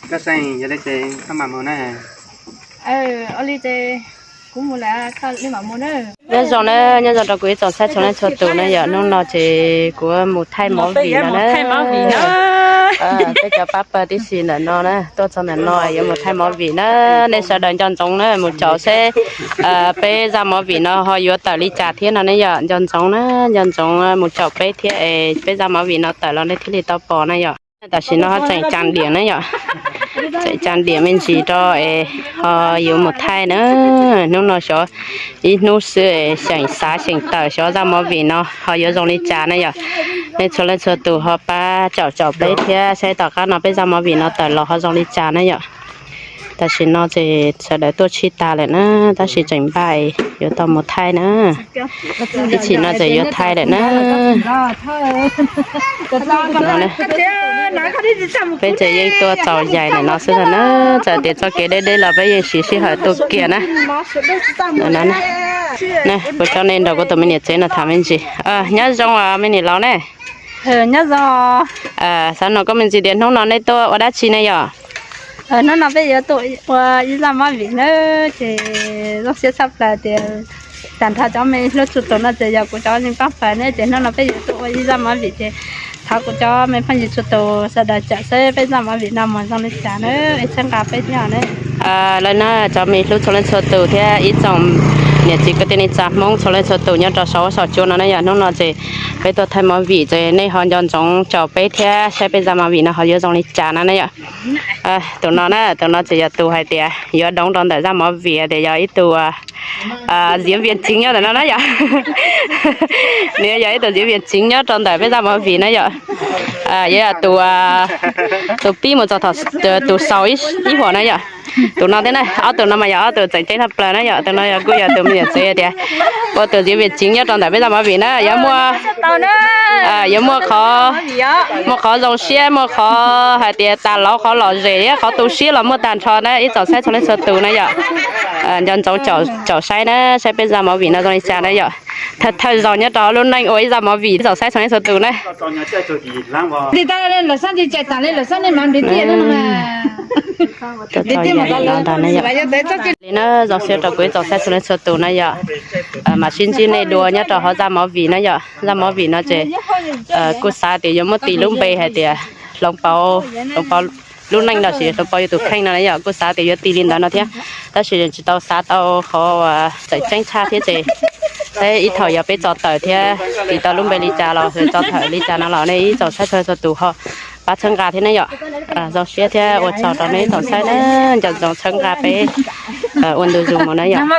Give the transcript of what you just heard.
Koj xeem, yog li ces koj mam mus na. Ua li ces kuv mus lawm, koj li mam mus na. Nyob zoo na, nyob zoo rau kuv ib tsoom saib txhua leej txhua tus na yom. Hnub no ces kuv mus thaij movie no na. Peb cov pab pawg tib si ntawm no na, tuaj txog ntawm no yuav mus thaij movie na. Nej sawv daws nco ntsoov na, mus caum seb peb zaj movie no ho yuav tawm li cas thiab no ne yom. Nco ntsoov na, nco ntsoov mus caum peb thiab es peb zaj movie no tawm los nej thiaj li tau pom na yom. Tam sim no ho tseem cas diam na yom, tseem cas diam me ntsis rau es ho yuav mus thaij na. Hnub no xyov ib hnub xwb xyeem xav xyeem tawm xyov zaj movie no ho yuav zoo li cas na yom. Nej txhua leej txhua tus ho pab caum caum peb thiab saib tom qab no peb zaj movie no tawm los ho zoo li cas na yom. Tam sim no ces sawv daws tuaj tshij tag lawm na, tab sis tseem npaj yuav tau mus thaij na. Ib chim no ces yuav thaij lawm na. Peb ces yeej tuaj txaus yaim ntawm no xwb na, txawm tias txoj kev deb deb los peb yeej siv sij hawm tuaj kiag na. Kuv coj nej nrog kuv tus me niam tsev no tham me ntsis. Nyob zoo os me niam laus ne. Nyob zoo. Xav nug koj me ntsis tias hnub no nej tuaj ua dab tsi ne yom? Hnub no peb yuav tuaj ua ib zaj movie na, ces zoo siab tshaj plaws tias tag nrho cov me hlub txhua tus no ces yog kuv cov me pab pawg ne, ces hnub no peb yuav tuaj ua ib zaj movie ces thov kuv cov me phooj ywg txhua tus sawv daws caum saib peb zaj movie no mus zoo li cas na, es txhawb nqa peb thiab na. Lawm na, cov me hlub txhua leej txhua tus thiab ib tsoom niam txiv kwv tij neej tsa Hmoob txhua leej txhua tus nyob rau saum huab saum cua no na yom, hnub no ces peb tuaj thaij movie ces nej ho nco ntsoov caum peb thiab saib peb zaj movie no ho yuav zoo li cas no na yom. Tus no na, tus no ces yog tus hais tias yuav doov rau ntawm zaj movie tias yog ib tug diễn viên chính nyob ntawm no na yom. Nws yog ib tug diễn viên chính nyob rau ntawm peb zaj movie na yom. Yog tus, tus pib mus txog thaum tus xaus ib huam na yom. Tus no thiab na, ob tug no mas yog ob tug tseem ceeb tshaj plaws na yom. Tus no yog kuj yog tus me niam tsev tias ua tus diễn viên chính nyob rau ntawm peb zaj movie na, yuav muaj, yuav muaj qhov, muaj qhov zoo siab, muaj qhov hais tias tas lauv, qhov lom zem thiab qhov tu siab los muaj tag nrho na ib tsoom saib txhua leej txhua tus na yom. Nco ntsoov caum saib na, saib peb zaj movie no zoo li cas na yom. Thawj thawj zaug nyob rau lub neej ua ib zaj movie, ib tsoom saib txhua leej txhua tus na. Li na, zoo siab rau kuv ib tsoom saib txhua leej txhua tus na yom. Mam sib ntsib nej dua nyob rau hauv zaj movie na yom. Zaj movie no ces kuj xav tias yuav muab tis lub npe hais tias hloov pauv, hloov pauv lub neej los sis hloov pauv yus tus kheej no na yom, kuj xav tias yuav tis li ntawd no thiab, tab sis tsis tau xav tau qhov uas tseem ceeb tshaj thiab ces saib ib thaum yog peb tso tawm thiab tis tau lub npe li cas los tso tawm li cas no los nej ib tsoom saib txhua txhua tus ho pab txhawb nqa thiab ne yom. Zoo siab thiab ua tsaug rau nej ib tsoom saib na, nco ntsoov txhawb nqa peb ua ntu zus mus na yom.